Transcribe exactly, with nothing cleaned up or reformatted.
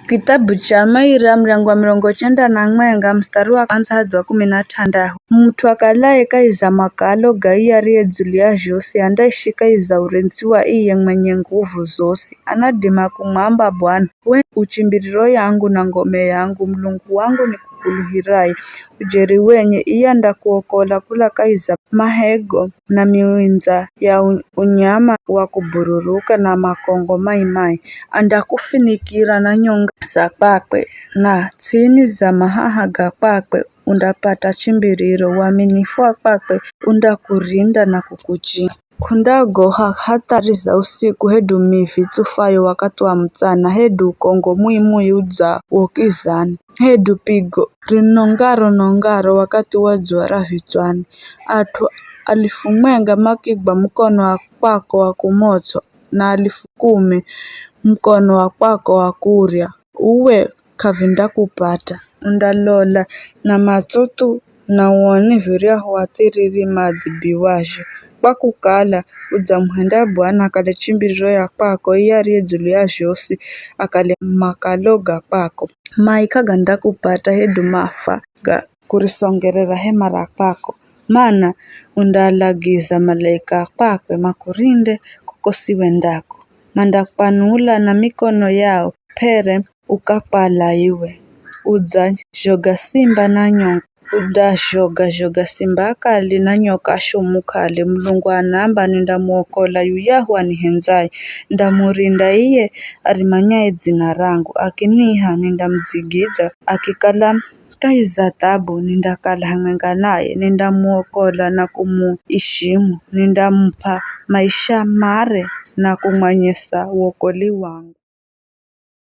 Kitabu cha Maira, muryango wa mirongo chenda na mwenga, mstari wa kwanza hadi wa kumi na thandahu. Mut'u akalaye kahi za makalo ga iye ariye dzulu ya zhosi, andaishi kahi za urendzi wa iye mwenye nguvu zosi. Anadima kumwamba Bwana, "We u chimbiriro yangu na ngome yangu, Mulungu wangu nikukuluhiraye." Ujeri wenye, iye andakuokola kula kahi za mahego na miwindza ya u-, unyama wa kubururuka na makongo mai-mai. Andakufinikira na nyonga za kwakwe, na ts'ini za mahaha ga kwakwe undapata chimbiriro. Uaminifu wa kwakwe undakurinda na kukuchinga. K'undagoha hathari za usiku, hedu mivi itsufayo wakathi wa mutsana, hedu ukongo mui-mui udzawo kizani, hedu pigo rinongaro-nongaro wakathi wa dzuwa ra vitswani. At'u alifu mwenga makigwa mukono wa kwako wa kumotso, na alifu kumi mukono wa kwako wa kurya, uwe k'avindakupata. Undalola na matso thu na uone viryahu athiriri maadhibiwazho, kwa kukala udzamuhenda Bwana akale chimbiriro ya kwako, iye ariye dzulu ya zhosi akale makalo ga kwako. Mai k'agandakupata hedu mafa ga kurisongerera hema ra kwako, mana undaalagiza malaika a kwakwe makurinde kuko siwendako. Mandakwanula na mikono yao p'ere ukakwala iwe. Udzazhoga simba na nyoka, undazhoga-zhoga simba akali na nyoka ashomu kali. Mulungu anaamba, "Nindamuokola yuyahu anihendzaye, nindamurinda iye arimanyaye dzina rangu, akiniiha nindamudzigidza, akikala kahi za thabu nindakala hamwenga naye, nindamuokola na kumuishimu, nindamup'a maisha mare na kumwanyesa wokolwi wangu."